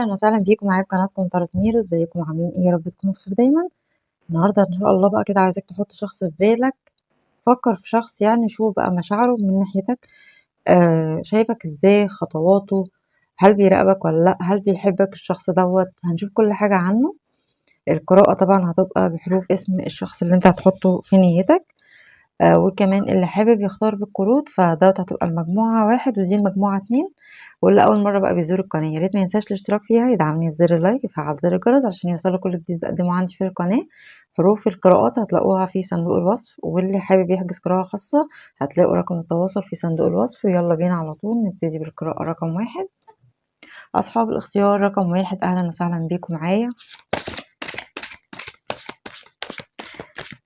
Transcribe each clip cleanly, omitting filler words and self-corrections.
أهلًا وسهلًا بيكم معايا في قناتكم طارق ميرو. إزيكم عاملين إيه؟ يا رب تكونوا بخير دايمًا. النهارده إن شاء الله بقى كده عايزاك تحط شخص في بالك، فكّر في شخص يعني شوف بقى مشاعره من ناحيتك، شايفك إزاي، خطواته، هل بيراقبك والّا لأ، هل بيحبك الشخص دوّة، هنشوف كل حاجة عنه. القراءة طبعًا هتبقى بحروف اسم الشخص اللي أنت هتحطه في نيتك، وكمان اللي حابب يختار بالكروت فدوّة هتبقى المجموعة 1 ودي المجموعة 2. واللي أول مرة بقى بيزور القناة يا ريت ما ينساش الاشتراك فيها، يدعمني بزر ال like، يفعل زر الجرس عشان يوصله كل جديد بقدمه عندي في القناة. حروف القراءات هتلاقوها في صندوق الوصف، واللي حابب يحجز قراءة خاصة هتلاقوا رقم التواصل في صندوق الوصف. ويلا بينا على طول نبتدي بالقراءة رقم 1. أصحاب الاختيار رقم 1، أهلا وسهلا بيكم معايا.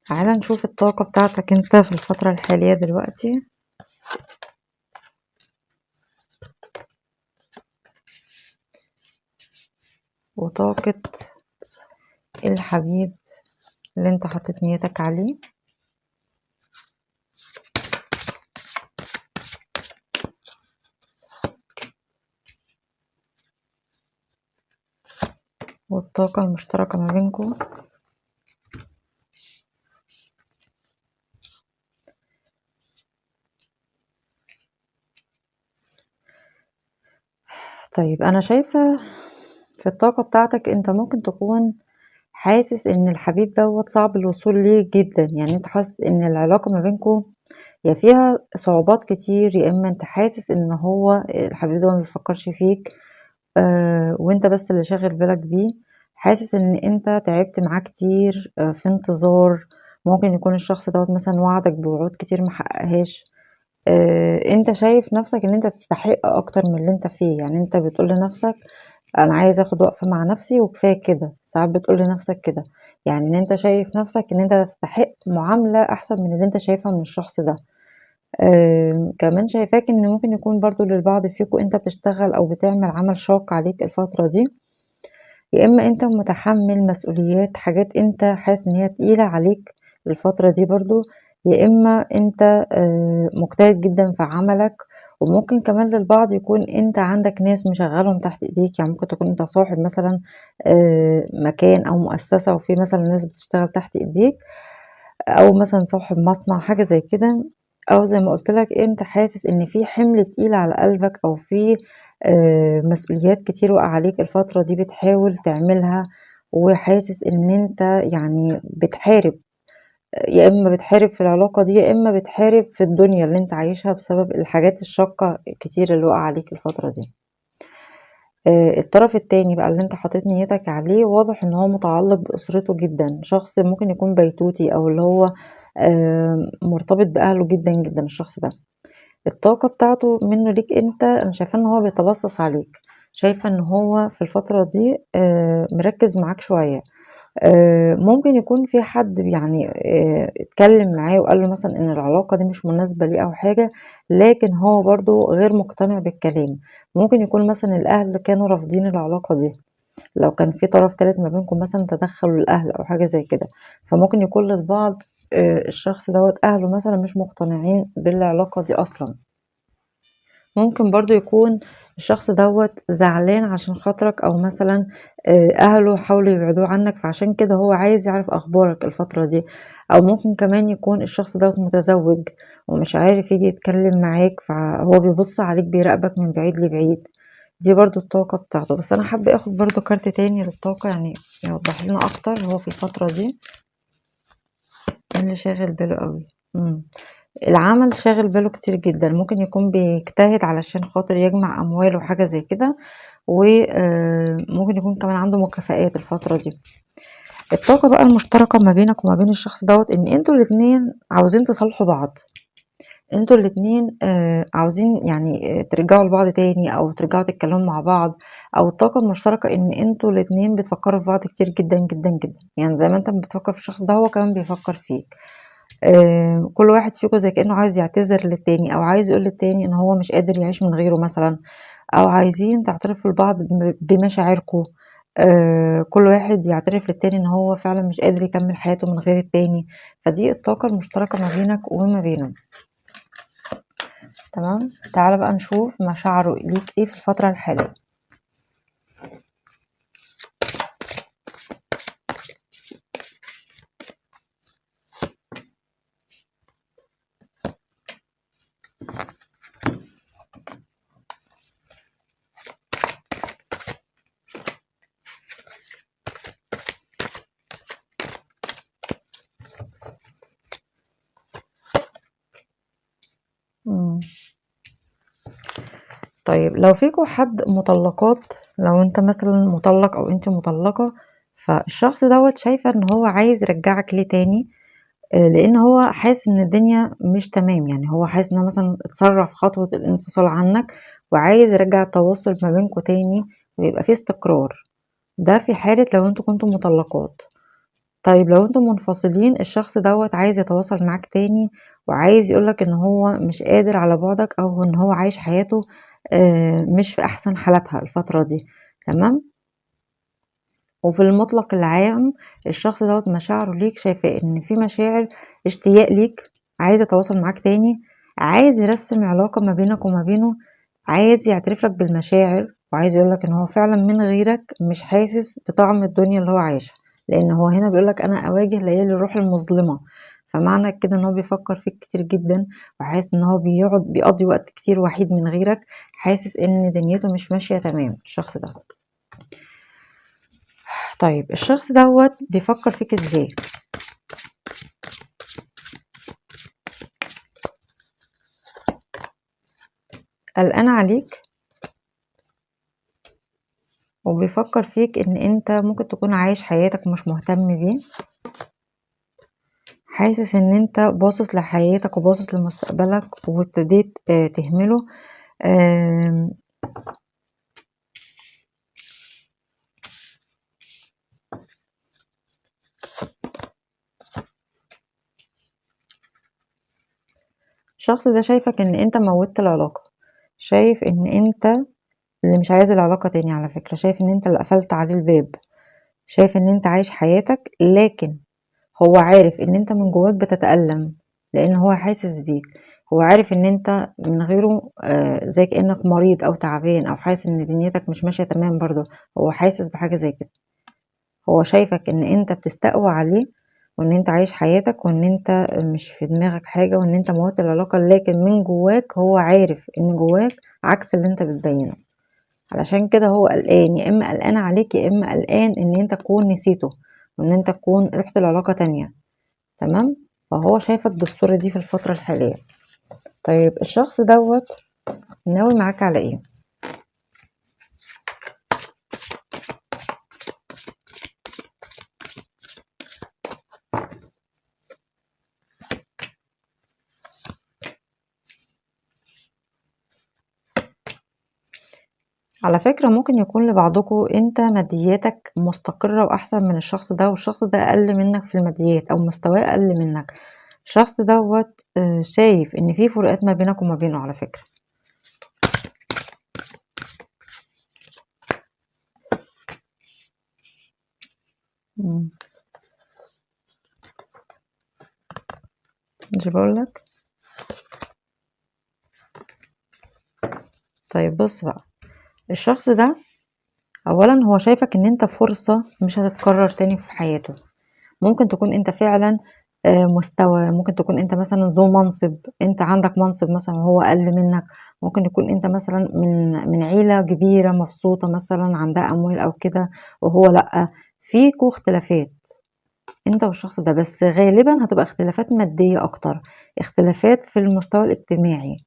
تعالى نشوف الطاقة بتاعتك انت في الفترة الحالية دلوقتي. وطاقة الحبيب اللي انت حطيت نيتك عليه. والطاقة المشتركة ما بينكم. طيب أنا شايفة في الطاقة بتاعتك أنت ممكن تكون حاسس إن الحبيب دوّة صعب الوصول ليه جدًا، يعني أنت حاسس إن العلاقة ما بينكم يا فيها صعوبات كتير، يا إما أنت حاسس إن هو الحبيب ده ما بيفكرش فيك، وأنت بس اللي شاغل بالك بيه، حاسس إن أنت تعبت معاه كتير، في انتظار، ممكن يكون الشخص دوّة مثلًا وعدك بوعود كتير ما حققهاش. أنت شايف نفسك إن أنت تستحق أكتر من اللي أنت فيه، يعني أنت بتقول لنفسك أنا عايز آخد وقفة مع نفسي وكفاية كده، ساعات بتقول لنفسك كده، يعني إن أنت شايف نفسك إن أنت تستحق معاملة أحسن من اللي أنت شايفها من الشخص ده. كمان شايفاك إن ممكن يكون برضه للبعض فيكم أنت بتشتغل أو بتعمل عمل شاق عليك الفترة دي، يا إما أنت متحمل مسؤوليات حاجات أنت حاسس إن هي تقيلة عليك الفترة دي برضه، يا إما أنت مجتهد جدًا في عملك، وممكن كمان للبعض يكون أنت عندك ناس مشغلهم تحت إيديك، يعني ممكن تكون أنت صاحب مثلًا مكان أو مؤسسة وفي مثلًا ناس بتشتغل تحت إيديك، أو مثلًا صاحب مصنع حاجة زي كده، أو زي ما قُلت لك أنت حاسس إن في حمل تقيل على قلبك أو في مسؤوليات كتير واقعة عليك الفترة دي بتحاول تعملها، وحاسس إن أنت يعني بتحارب، يا إما بتحارب في العلاقة دي، يا إما بتحارب في الدنيا اللي أنت عايشها بسبب الحاجات الشاقة الكتير اللي واقعة عليك الفترة دي. الطرف التاني بقى اللي أنت حاطط نيتك عليه واضح إن هو متعلق بأسرته جدًا، شخص ممكن يكون بيتوتي أو اللي هو مرتبط بأهله جدًا، جدًا الشخص ده. الطاقة بتاعته منه ليك أنت، أنا شايفاه إن هو بيتلصص عليك، شايفة إن هو في الفترة دي مركز معاك شوية. ممكن يكون في حد يعني اتكلم معاه وقال له مثلًا إن العلاقة دي مش مناسبة ليه أو حاجة، لكن هو برضه غير مقتنع بالكلام. ممكن يكون مثلًا الأهل كانوا رافضين العلاقة دي، لو كان في طرف تالت ما بينكم مثلًا تدخلوا الأهل أو حاجة زي كده، فممكن يكون للبعض الشخص دوّة أهله مثلًا مش مقتنعين بالعلاقة دي أصلًا. ممكن برضه يكون الشخص دوّة زعلان عشان خاطرك، أو مثلًا أهله حاولوا يبعدوه عنك، فعشان كده هو عايز يعرف أخبارك الفترة دي، أو ممكن كمان يكون الشخص دوّة متزوج ومش عارف ييجي يتكلم معاك، فهو بيبُص عليك بيراقبك من بعيد لبعيد. دي برضه الطاقة بتاعته. بس أنا حابة آخد برضه كارت تاني للطاقة يعني يوضح لنا أكتر هو في الفترة دي إيه اللي شاغل باله أوي. العمل شاغل باله كتير جدًا، ممكن يكون بيجتهد علشان خاطر يجمع أموال وحاجة زي كده، و ممكن يكون كمان عنده مكافآت الفترة دي. الطاقة بقى المشتركة ما بينك وما بين الشخص دوّة إن أنتم الاتنين عاوزين تصالحوا بعض، أنتم الاتنين عاوزين يعني ترجعوا لبعض تاني أو ترجعوا تتكلموا مع بعض، أو الطاقة المشتركة إن أنتم الاتنين بتفكروا في بعض كتير جدًا، جدًا، جدًا، يعني زي ما أنت بتفكر في الشخص ده هو كمان بيفكر فيك. كل واحد فيكم زي كأنه عايز يعتذر للتاني أو عايز يقول للتاني إن هو مش قادر يعيش من غيره مثلًا، أو عايزين تعترفوا لبعض بمشاعركم، كل واحد يعترف للتاني إن هو فعلًا مش قادر يكمل حياته من غير التاني، فدي الطاقة المشتركة ما بينك وما بينه. تمام؟ تعالَ بقى نشوف مشاعره ليك إيه في الفترة الحالية. طيب لو فيكم حد مطلقات، لو انت مثلا مطلق او انت مطلقة، فالشخص دوت شايفة ان هو عايز يرجعك ليه تاني، لان هو حاسس ان الدنيا مش تمام. يعني هو حاسس ان هو مثلا اتسرع في خطوة الانفصال عنك، وعايز يرجع التواصل ما بينكم تاني ويبقى فيه استقرار. ده في حالة لو انتوا كنتوا مطلقات. طيب لو انتوا منفصلين، الشخص دوت عايز يتواصل معاك تاني، وعايز يقولك ان هو مش قادر على بعدك، او ان هو عايش حياته مش في احسن حالاتها الفترة دي. تمام. وفي المطلق العام الشخص دوت مشاعره ليك شايفاه ان في مشاعر اشتياق ليك، عايز يتواصل معاك تاني، عايز يرسم علاقة ما بينك وما بينه، عايز يعترف لك بالمشاعر، وعايز يقولك ان هو فعلا من غيرك مش حاسس بطعم الدنيا اللي هو عايشها. لان هو هنا بيقولك انا اواجه ليالي الروح المظلمة، فمعنى كده ان هو بيفكر فيك كتير جدا، وحاسس ان هو بيقضي وقت كتير وحيد من غيرك، حاسس ان دنيته مش ماشية تمام الشخص ده. طيب الشخص دوت بيفكر فيك ازاي؟ قلقان عليك، وبيفكر فيك ان انت ممكن تكون عايش حياتك مش مهتم بيه، حاسس ان انت باصص لحياتك وباصص لمستقبلك وابتديت تهمله. الشخص ده شايفك ان انت موتت العلاقة، شايف ان انت اللي مش عايز العلاقة تاني على فكرة، شايف ان انت اللي قفلت عليه الباب، شايف ان انت عايش حياتك، لكن هو عارف ان انت من جواك بتتألم لان هو حاسس بيك. هو عارف ان انت من غيره زي كأنك مريض او تعبان او حاسس ان دنيتك مش ماشية تمام، برضه هو حاسس بحاجة زي كده. هو شايفك ان انت بتستقوى عليه، وان انت عايش حياتك، وان انت مش في دماغك حاجة، وان انت موت العلاقة، لكن من جواك هو عارف ان جواك عكس اللي انت بتبينه. علشان كده هو قلقان، يا اما قلقان عليك، يا اما قلقان ان انت تكون نسيته، وان انت تكون رحت لعلاقة تانية. تمام. فهو شايفك بالصورة دي في الفترة الحالية. طيب الشخص دوت ناوي معاك على ايه؟ على فكرة ممكن يكون لبعضكم انت مادياتك مستقرة واحسن من الشخص ده، والشخص ده اقل منك في الماديات او مستواه اقل منك. الشخص دوت شايف ان في فروقات ما بينك وما بينه على فكرة. مش بقولك؟ طيب بص بقى، الشخص ده اولا هو شايفك ان انت فرصة مش هتتكرر تاني في حياته. ممكن تكون انت فعلا مستوى، ممكن تكون انت مثلا ذو منصب، انت عندك منصب مثلا وهو اقل منك، ممكن يكون انت مثلا من عيلة كبيرة مبسوطة مثلا عندها اموال او كده وهو لا. فيكوا اختلافات انت والشخص ده، بس غالبا هتبقى اختلافات مادية اكتر، اختلافات في المستوى الاجتماعي.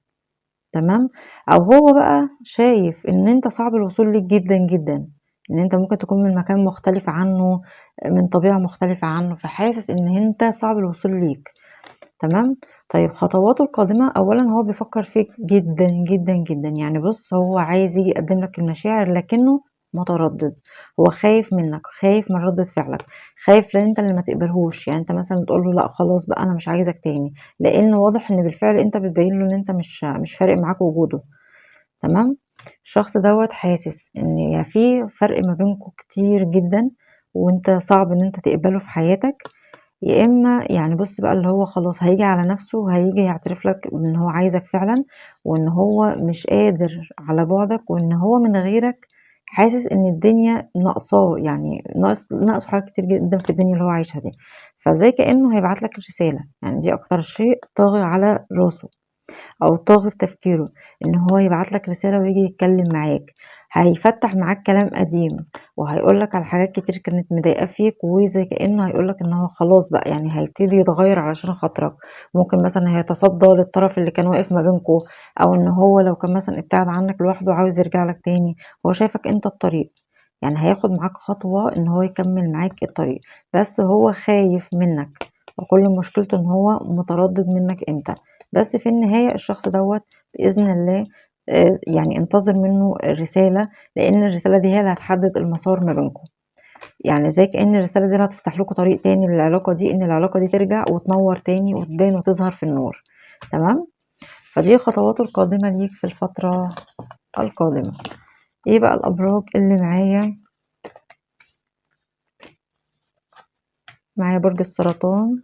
تمام. او هو بقى شايف ان انت صعب الوصول ليك جدا جدا، ان انت ممكن تكون من مكان مختلف عنه، من طبيعة مختلفة عنه، فحاسس ان انت صعب الوصول ليك. تمام. طيب خطواته القادمة، اولا هو بيفكر فيك جدا جدا جدا، يعني بص هو عايز يجي يقدم لك المشاعر لكنه متردد، هو خايف منك، خايف من ردة فعلك، خايف لان انت اللي ما تقبلهوش. يعني انت مثلا تقول له لا خلاص بقى انا مش عايزك تاني، لان واضح ان بالفعل انت بتبين له ان انت مش فارق معاك وجوده. تمام. الشخص دوت حاسس ان يا في فرق ما بينكم كتير جدا، وانت صعب ان انت تقبله في حياتك، يا اما يعني بص بقى اللي هو خلاص هيجي على نفسه وهيجي يعترف لك ان هو عايزك فعلا، وان هو مش قادر على بعدك، وان هو من غيرك حاسس ان الدنيا ناقصاه، يعني ناقصه حاجات كتير جدا في الدنيا اللي هو عايشها دي. فزي كأنه هيبعت لك رسالة، يعني دي اكتر شيء طاغي على راسه. أو طاغي في تفكيره إن هو يبعت لك رسالة وييجي يتكلم معاك، هيفتح معاك كلام قديم وهيقول لك على حاجات كتير كانت مضايقاه فيك، وزي كأنه هيقول لك إن هو خلاص بقى يعني هيبتدي يتغير علشان خاطرك. ممكن مثلا هيتصدى للطرف اللي كان واقف ما بينكم، أو إن هو لو كان مثلا ابتعد عنك لوحده عاوز يرجع لك تاني، هو شايفك أنت الطريق، يعني هياخد معاك خطوة إن هو يكمل معاك الطريق، بس هو خايف منك وكل مشكلته إن هو متردد منك أنت. بس في النهاية الشخص دوت بإذن الله يعني انتظر منه الرسالة، لأن الرسالة دي هي اللي هتحدد المسار ما بينكم. يعني زي كأن الرسالة دي اللي هتفتح لكم طريق تاني للعلاقة دي، إن العلاقة دي ترجع وتنور تاني وتبان وتظهر في النور. تمام؟ فدي خطواته القادمة ليك في الفترة القادمة. ايه بقى الأبراج اللي معايا؟ معايا برج السرطان،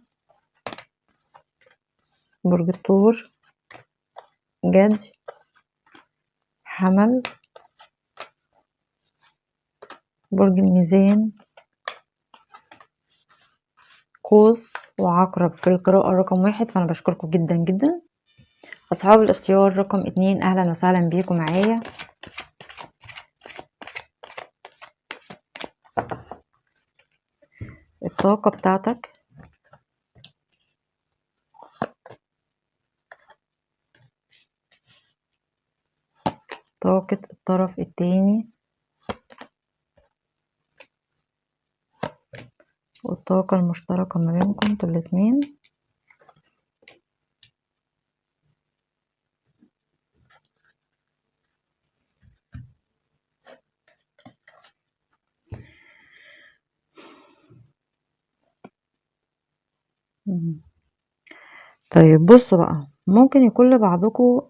برج الثور، جدي، حمل، برج الميزان، قوس، وعقرب في القراءة رقم 1. فأنا بشكركم جدا جدا. أصحاب الاختيار رقم 2 أهلا وسهلا بيكم معايا. الطاقة بتاعتك طاقة الطرف التاني، والطاقة المشتركة ما بينكم انتوا الاتنين. طيب بصوا بقى، ممكن يكون لبعضكم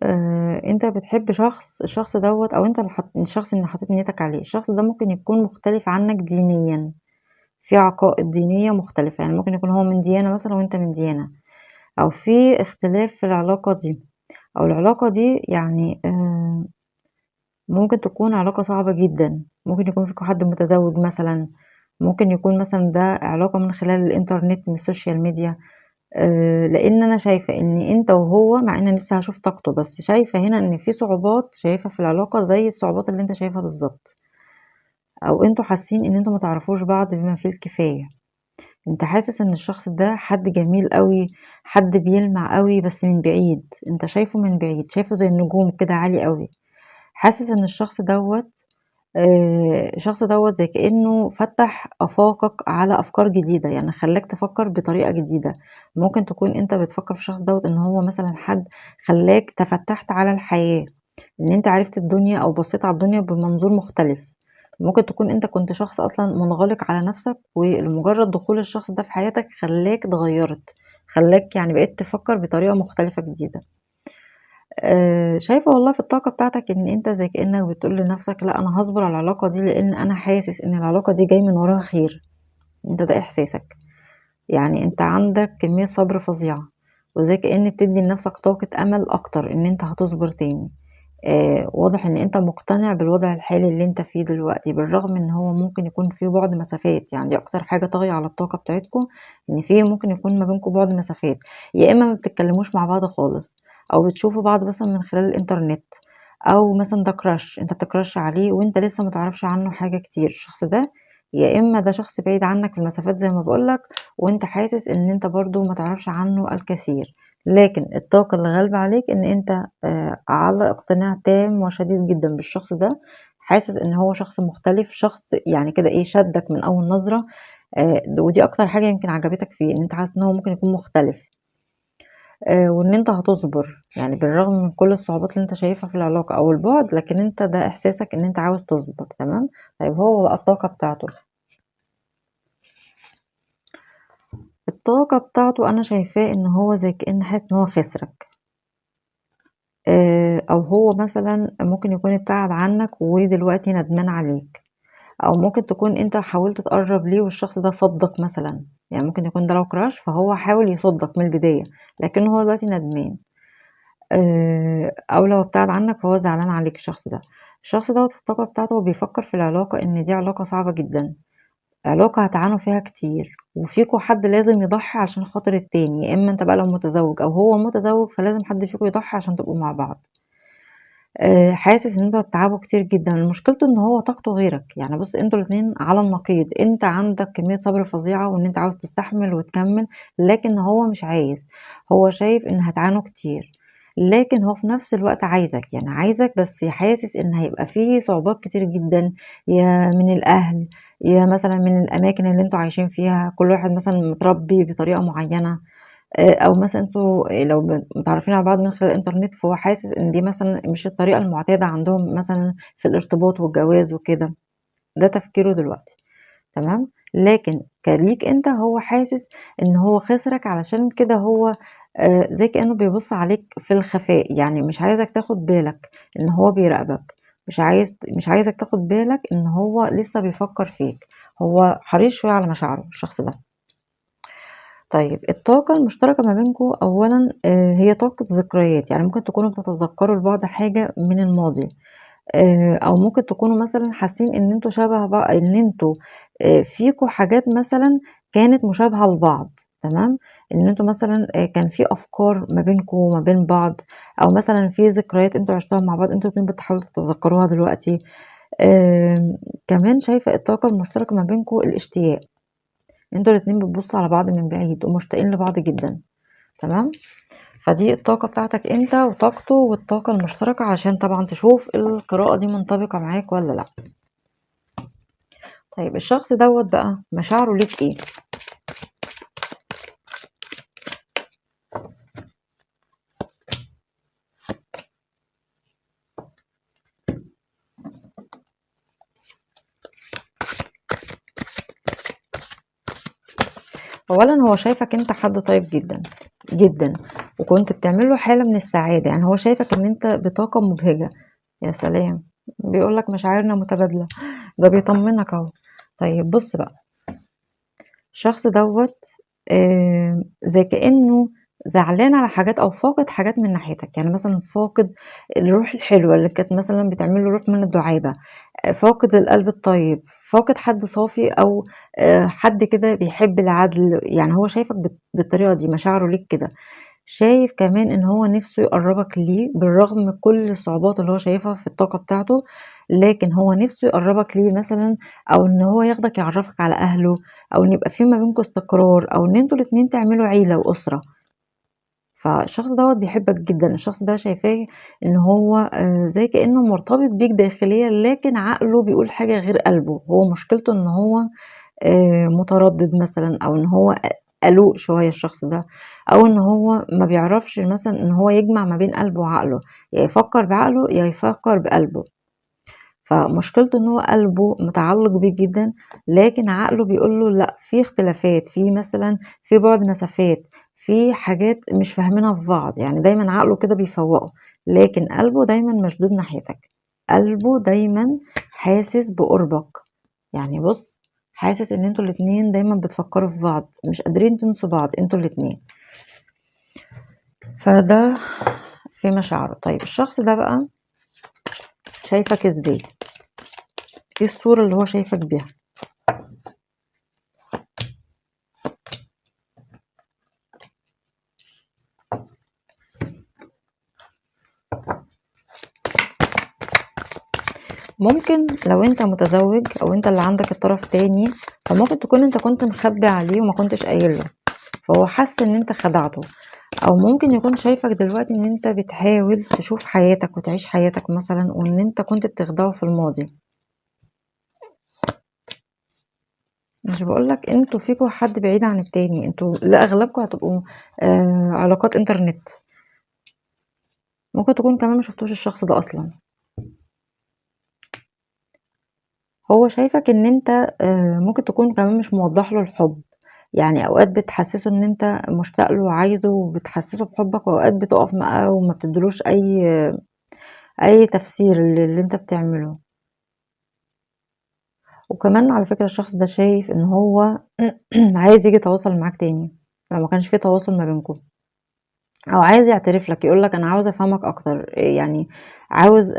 انت بتحب شخص، الشخص دوت او انت الشخص اللي حاطط نيتك عليه، الشخص ده ممكن يكون مختلف عنك دينيا، في عقائد دينية مختلفة، يعني ممكن يكون هو من ديانة مثلا وانت من ديانة، او في اختلاف في العلاقة دي، او العلاقة دي يعني ممكن تكون علاقة صعبة جدا. ممكن يكون فيكم حد متزوج مثلا، ممكن يكون مثلا ده علاقة من خلال الانترنت، من ال social media. لان انا شايفة ان انت وهو، مع ان لسه هشوف طاقته، بس شايفة هنا ان في صعوبات شايفة في العلاقة زي الصعوبات اللي انت شايفها بالظبط، او انتوا حاسين ان انتوا ما تعرفوش بعض بما فيه الكفاية. انت حاسس ان الشخص ده حد جميل قوي، حد بيلمع قوي، بس من بعيد، انت شايفه من بعيد، شايفه زي النجوم كده عالي قوي. حاسس ان الشخص دوت الشخص دوت زي كأنه فتح آفاقك على أفكار جديدة، يعني خلاك تفكر بطريقة جديدة. ممكن تكون انت بتفكر في الشخص دوت ان هو مثلا حد خلاك تفتحت على الحياة، ان انت عرفت الدنيا او بصيت على الدنيا بمنظور مختلف. ممكن تكون انت كنت شخص اصلا منغلق على نفسك، ولمجرد دخول الشخص ده في حياتك خلاك اتغيرت، خلاك يعني بقيت تفكر بطريقة مختلفة جديدة. شايفة والله في الطاقة بتاعتك ان انت زي كأنك بتقول لنفسك لا انا هصبر على العلاقة دي، لان انا حاسس ان العلاقة دي جاي من وراها خير. انت ده احساسك، يعني انت عندك كمية صبر فظيعة، وزي كأن بتدي لنفسك طاقة امل اكتر ان انت هتصبر تاني. واضح ان انت مقتنع بالوضع الحالي اللي انت فيه دلوقتي، بالرغم ان هو ممكن يكون فيه بعد مسافات. يعني دي اكتر حاجة طاغية على الطاقة بتاعتكم، ان فيه ممكن يكون ما بينكم بعد مسافات، يا اما ما بتتكلموش مع بعض خالص، او بتشوفوا بعض مثلا من خلال الانترنت، او مثلا ده كراش انت بتكراش عليه وانت لسه ما تعرفش عنه حاجة كتير الشخص ده، يا اما ده شخص بعيد عنك في المسافات زي ما بقولك، وانت حاسس ان انت برضو ما تعرفش عنه الكثير. لكن الطاقة اللي غالبة عليك ان انت على اقتناع تام وشديد جدا بالشخص ده، حاسس ان هو شخص مختلف، شخص يعني كده ايه شدك من اول نظرة. ودي اكتر حاجة يمكن عجبتك فيه، ان انت حاسس ان هو ممكن يكون مختلف، وان انت هتصبر يعني بالرغم من كل الصعوبات اللي انت شايفها في العلاقة او البعد، لكن انت ده احساسك ان انت عاوز تصبر. تمام. طيب هو بقى الطاقة بتاعته، الطاقة بتاعته انا شايفاه ان هو زي كأن حاسس ان هو خسرك، او هو مثلا ممكن يكون ابتعد عنك ودلوقتي ندمان عليك، او ممكن تكون انت حاولت تقرب ليه والشخص ده صدك مثلا، يعني ممكن يكون ده لو كراش فهو حاول يصدك من البداية، لكن هو دلوقتي ندمان، او لو ابتعد عنك فهو زعلان عليك. الشخص ده، الشخص دوت في الطاقة بتاعته هو بيفكر في العلاقة ان دي علاقة صعبة جدا، علاقة هتعانوا فيها كتير، وفيكم حد لازم يضحي عشان خاطر التاني، يا إما أنت بقى لو متزوج أو هو متزوج فلازم حد فيكم يضحي عشان تبقوا مع بعض. حاسس إن أنتم هتتعبوا كتير جدًا، مشكلته إن هو طاقته غيرك، يعني بُص أنتم الاتنين على النقيض، أنت عندك كمية صبر فظيعة وإن أنت عاوز تستحمل وتكمّل، لكن هو مش عايز، هو شايف إن هتعانوا كتير، لكن هو في نفس الوقت عايزك، يعني عايزك بس حاسس إن هيبقى في صعوبات كتير جدًا، يا من الأهل، يا مثلًا من الأماكن اللي أنتم عايشين فيها، كل واحد مثلًا متربي بطريقة معينة، أو مثلًا أنتم لو متعرّفين على بعض من خلال الإنترنت، فهو حاسس إن دي مثلًا مش الطريقة المعتادة عندهم مثلًا في الارتباط والجواز وكده، ده تفكيره دلوقتي، تمام؟ لكن كليك أنت هو حاسس إن هو خسرك، علشان كده هو زي كأنه بيبُص عليك في الخفاء، يعني مش عايزك تاخد بالك إن هو بيراقبك، مش عايزك تاخد بالك إن هو لسه بيفكّر فيك، هو حريص شوية على مشاعره الشخص ده. طيب الطاقة المشتركة ما بينكم أولًا هي طاقة ذكريات، يعني ممكن تكونوا بتتذكروا لبعض حاجة من الماضي، أو ممكن تكونوا مثلًا حاسين إن أنتم شبه إن أنتم فيكم حاجات مثلًا كانت مشابهة لبعض، تمام؟ إن أنتم مثلًا كان في أفكار ما بينكم وما بين بعض، أو مثلًا في ذكريات أنتم عشتوها مع بعض أنتم الاتنين بتحاولوا تتذكروها دلوقتي. كمان شايفة الطاقة المشتركة ما بينكم الاشتياق، أنتم الاتنين بتبصوا على بعض من بعيد ومشتاقين لبعض جدًا، تمام؟ فدي الطاقة بتاعتك أنت وطاقته والطاقة المشتركة، عشان طبعًا تشوف القراءة دي منطبقة معاك والّا لأ. طيب الشخص دوّة بقى مشاعره ليك إيه؟ أولًا هو شايفك أنت حد طيب جدًا، جدًا، وكنت بتعمل له حالة من السعادة، يعني هو شايفك إن أنت بطاقة مبهجة، يا سلام! بيقول لك مشاعرنا متبادلة، ده بيطمنك أهو. طيب بُص بقى، الشخص دوّة زي كأنه زعلان على حاجات أو فاقد حاجات من ناحيتك، يعني مثلًا فاقد الروح الحلوة اللي كانت مثلًا بتعمل له روح من الدعابة، فاقد القلب الطيب، فاقد حد صافي أو حد كده بيحب العدل، يعني هو شايفك بالطريقة دي، مشاعره ليك كده. شايف كمان إن هو نِفْسه يقرّبك ليه بالرغم من كل الصعوبات اللي هو شايفها في الطاقة بتاعته، لكن هو نِفْسه يقرّبك ليه مثلًا، أو إن هو ياخدك يعرّفك على أهله، أو إن يبقى في ما بينكم استقرار، أو إن أنتم الاتنين تعملوا عيلة وأسرة. فالشخص دوّة بيحبك جدًا، الشخص ده شايفاه إن هو زي كأنه مرتبط بيك داخليًا، لكن عقله بيقول حاجة غير قلبه، هو مشكلته إن هو متردد مثلًا، أو إن هو قلوق شوية الشخص ده، أو إن هو ما بيعرفش مثلًا إن هو يجمع ما بين قلبه وعقله، يا يفكر بعقله يا يفكر بقلبه. فمشكلته إن هو قلبه متعلق بيك جدًا، لكن عقله بيقول له لأ، في اختلافات، في مثلًا في بُعد مسافات، في حاجات مش فاهمينها في بعض، يعني دايمًا عقله كده بيفوّقه، لكن قلبه دايمًا مشدود ناحيتك، قلبه دايمًا حاسس بقربك، يعني بُص حاسس إن أنتم الاتنين دايمًا بتفكروا في بعض، مش قادرين تنسوا بعض أنتم الاتنين. فده في مشاعره. طيب الشخص ده بقى شايفك إزاي؟ إيه الصورة اللي هو شايفك بيها؟ ممكن لو أنت متزوج أو أنت اللي عندك الطرف التاني، فممكن تكون أنت كنت مخبي عليه وما كنتش قايل له، فهو حس إن أنت خدعته، أو ممكن يكون شايفك دلوقتي إن أنت بتحاول تشوف حياتك وتعيش حياتك مثلًا، وإن أنت كنت بتخدعه في الماضي. مش باقول لك أنتم فيكم حد بعيد عن التاني، أنتم لا أغلبكم هتبقوا علاقات إنترنت. ممكن تكون كمان ما شفتوش الشخص ده أصلًا. هو شايفك إن أنت ممكن تكون كمان مش موضّح له الحب، يعني أوقات بتحسّسه إن أنت مشتاق له وعايزه وبتحسّسه بحبك، وأوقات بتقف معاه وما بتديلوش أي تفسير للي أنت بتعمله. وكمان على فكرة الشخص ده شايف إن هو عايز ييجي يتواصل معاك تاني، لو ما كانش في تواصل ما بينكم. أو عايز يعترف لك يقول لك أنا عاوز أفهمك أكتر، يعني عاوز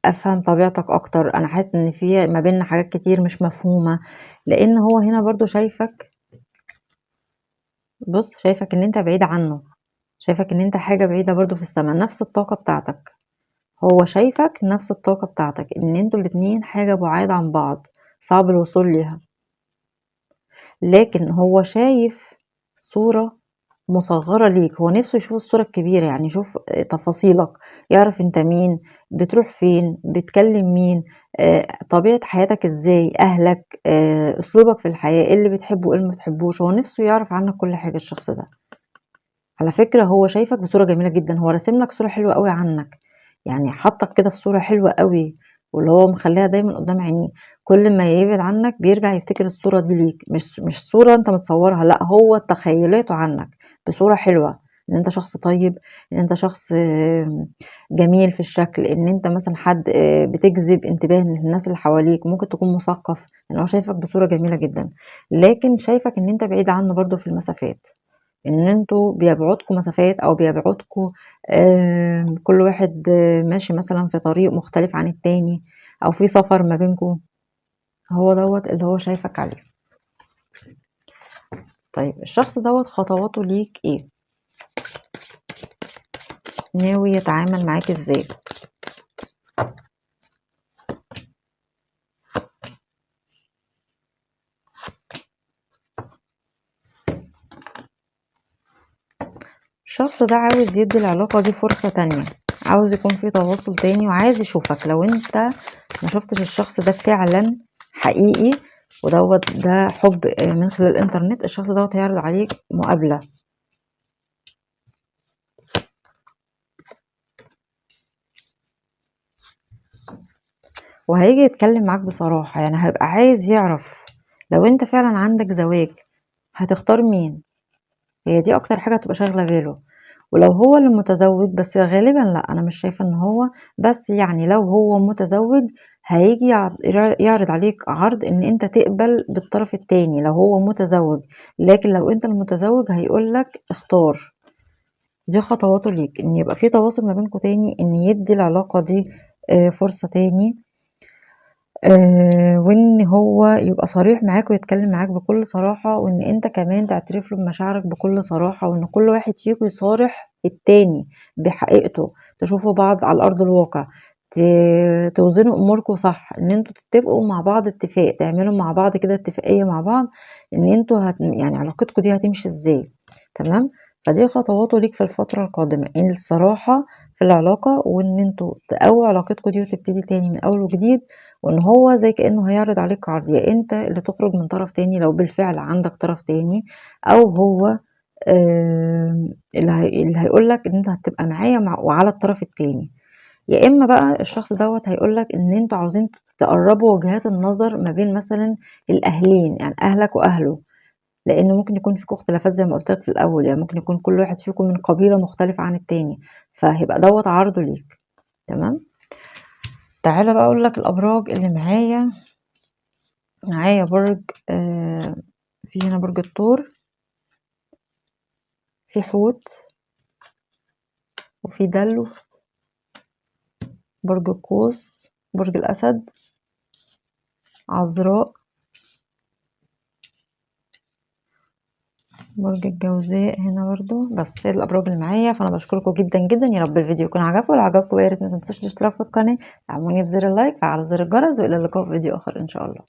أفهم طبيعتك أكتر، أنا حاسس إن في ما بيننا حاجات كتير مش مفهومة، لإن هو هنا برضه شايفك، بُص شايفك إن أنت بعيد عنه، شايفك إن أنت حاجة بعيدة برضه في السما، نفس الطاقة بتاعتك، هو شايفك نفس الطاقة بتاعتك، إن أنتم الاتنين حاجة بُعاد عن بعض، صعب الوصول ليها. لكن هو شايف صورة مصغرة ليك، هو نفسه يشوف الصورة الكبيرة، يعني يشوف تفاصيلك، يعرف انت مين، بتروح فين، بتكلم مين، طبيعة حياتك ازاي، اهلك، اسلوبك في الحياة، ايه اللي بتحبه وايه اللي ما بتحبوش، هو نفسه يعرف عنك كل حاجة الشخص ده. على فكرة هو شايفك بصورة جميلة جدا، هو راسم لك صورة حلوة قوي عنك، يعني حطك كده في صورة حلوة قوي، واللي هو مخليها دايما قدام عينيه، كل ما يبعد عنك بيرجع يفتكر الصورة دي ليك، مش صورة انت متصورها، لا هو تخيلاته عنك بصورة حلوة، ان انت شخص طيب، ان انت شخص جميل في الشكل، ان انت مثلا حد بتجذب انتباه الناس اللي حواليك، ممكن تكون مثقف، ان هو شايفك بصورة جميلة جدا، لكن شايفك ان انت بعيد عنه برضو في المسافات، ان انتوا بيبعدكوا مسافات او بيبعدكوا، كل واحد ماشي مثلا في طريق مختلف عن التاني، او في سفر ما بينكوا، هو دوت اللي هو شايفك عليه. طيب الشخص دوت خطواته ليك ايه؟ ناوي يتعامل معاك ازاي؟ الشخص ده عاوز يدي العلاقة دي فرصة تانية، عاوز يكون في تواصل تاني، وعايز يشوفك. لو انت ما شفتش الشخص ده فعلا حقيقي ودوت ده حب من خلال الانترنت، الشخص دوت هيعرض عليك مقابلة. وهيجي يتكلم معاك بصراحة، يعني هيبقى عايز يعرف لو انت فعلا عندك زواج هتختار مين، هي دي اكتر حاجة هتبقى شاغلة باله. ولو هو اللي متزوج، بس غالبا لا انا مش شايفة ان هو، بس يعني لو هو متزوج هيجي يعرض عليك عرض ان انت تقبل بالطرف التاني لو هو متزوج، لكن لو انت المتزوج هيقولك اختار. دي خطواته ليك، ان يبقى في تواصل ما بينكم تاني، ان يدي العلاقة دي فرصة تاني، وان هو يبقى صريح معاك ويتكلم معاك بكل صراحة، وان انت كمان تعترف له بمشاعرك بكل صراحة، وان كل واحد فيكم يصارح التاني بحقيقته، تشوفوا بعض على ارض الواقع، توزنوا اموركم صح، ان انتوا تتفقوا مع بعض اتفاق، تعملوا مع بعض كده اتفاقية مع بعض ان انتوا يعني علاقتكم دي هتمشي ازاي. تمام؟ فدي خطواته ليك في الفترة القادمة، ان الصراحة في العلاقة، وان انتوا تقووا علاقتكم دي وتبتدي تاني من اول وجديد، وان هو زي كأنه هيعرض عليك عرض، يا انت اللي تخرج من طرف تاني لو بالفعل عندك طرف تاني، او هو اللي هيقولك ان انت هتبقى معايا وعلى الطرف التاني، يا اما بقى الشخص دوت هيقولك ان انتوا عاوزين تقربوا وجهات النظر ما بين مثلا الاهلين، يعني اهلك واهله، لان ممكن يكون فيكم اختلافات زي ما قلت لك في الاول، يعني ممكن يكون كل واحد فيكم من قبيله مختلفه عن التاني، فهيبقى دوت عرضه ليك. تمام؟ تعالى بقى اقول لك الابراج اللي معايا. معايا برج، في هنا برج الثور، في حوت، وفي دلو، برج القوس، برج الاسد، عذراء، برج الجوزاء هنا برضو. بس هي الابراج اللي معايا. فانا بشكركم جدا جدا، يا رب الفيديو يكون عجبكم، ولو عجبكم يا ريت ما تنسوش الاشتراك في القناه، دعموني بزر اللايك، فعلوا زر الجرس، والى اللقاء في فيديو اخر ان شاء الله.